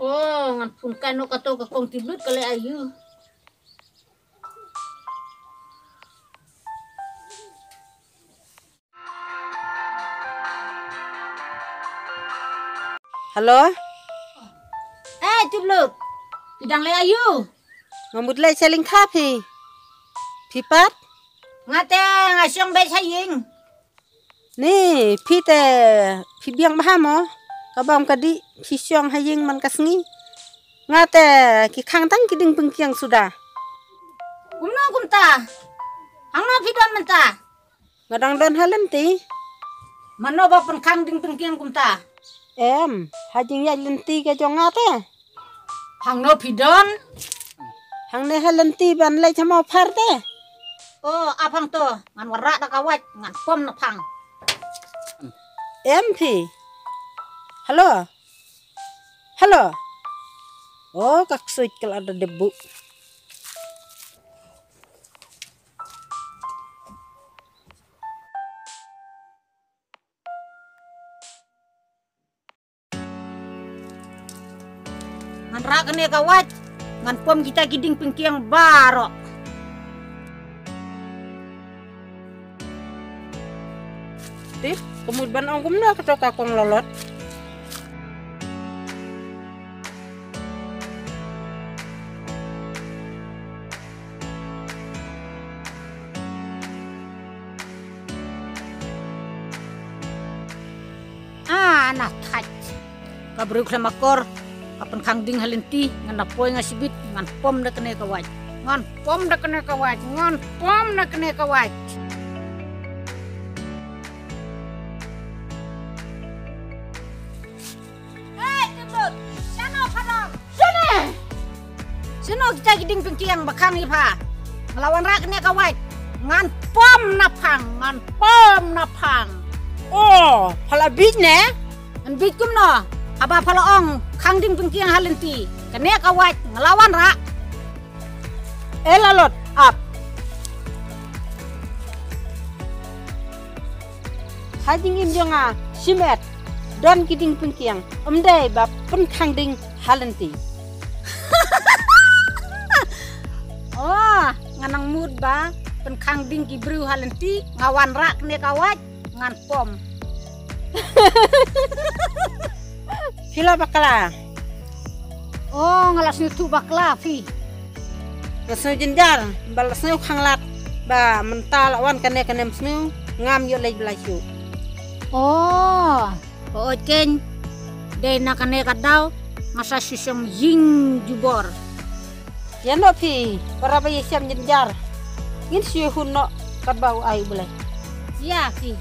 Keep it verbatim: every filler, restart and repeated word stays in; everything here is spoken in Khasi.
Oh, ngan phone kai noh kato ka kong Tiplut ka leh aïu. Hello? Eh, Tiplut. Phi dang leh aïu? Nga mut leit sha lyngkha phi. Phi pat? Nga te nga shong beit ha ïing. Ni, phi te phi biang bha mo. Ka bam ka dih phi shong ha ïing man ka sngi. Nga te ki khang tang ki dieng pynkiang suda. Kumno kumta? Hangno phi don mynta? Nga dang don ha lynti. Mano ba pynkhang dieng pynkiang kumta? Em, ha jingïaid lynti ka jong nga te. Hangno phi don? Hangne ha lynti ban leit ha Mawphar te. Oh, ap hangto, ngan wanrah da ka wait, ngan pom na phang. Em phi. Hello. Hello. Oh, ka ksuid ka la da dep buh. Ngan rah kane ka wait, ngan pom kita ki dieng pynkiang baroh. Te, ka mut ban ong kumno kato ka kong Lalot. Ah, na thait. Ka briew khlem akor, ka pynkhang dieng ha lynti, ngan da poi nga shibit, ngan pom da kane ka wait. Ngan pom da kane ka wait, ngan pom da kane ka wait. Hei, Tiplut, shano pha don? Shane! Shano kita ki dieng pynkiang ba khang ïa pha? Nga la wanrah kane ka wait. Ngan pom na phang, ngan pom na phang. Oh, pha la bieit ne? Ngan bieit kumno? Haba pha la ong khang dieng pynkiang ha lynti. Kane ka wait nga la wanrah. Eh, Lalot, ap. Ha jingim jong nga, shimet, don ki dieng pynkiang, ym dei ba pynkhang dieng ha lynti. Oh, nga nang mut ba pynkhang dieng ki briew ha lynti, nga wanrah kane ka wait, ngan pom. Phi la bakla. Oh, nga la sngewthuh bakla phi. Nga sngew jynjar, ba la sngew khanglad, ba mynta la wan kane kane, sngew ngam ïoh leit blai shuh. Oh, oh, ken. Dei na kane ka daw, nga sa shu shong ïing jubor. Ïa noh phi, para ba ïa shem jynjar. Ngin shu hun noh katba u ai u Blei. Ïa phi.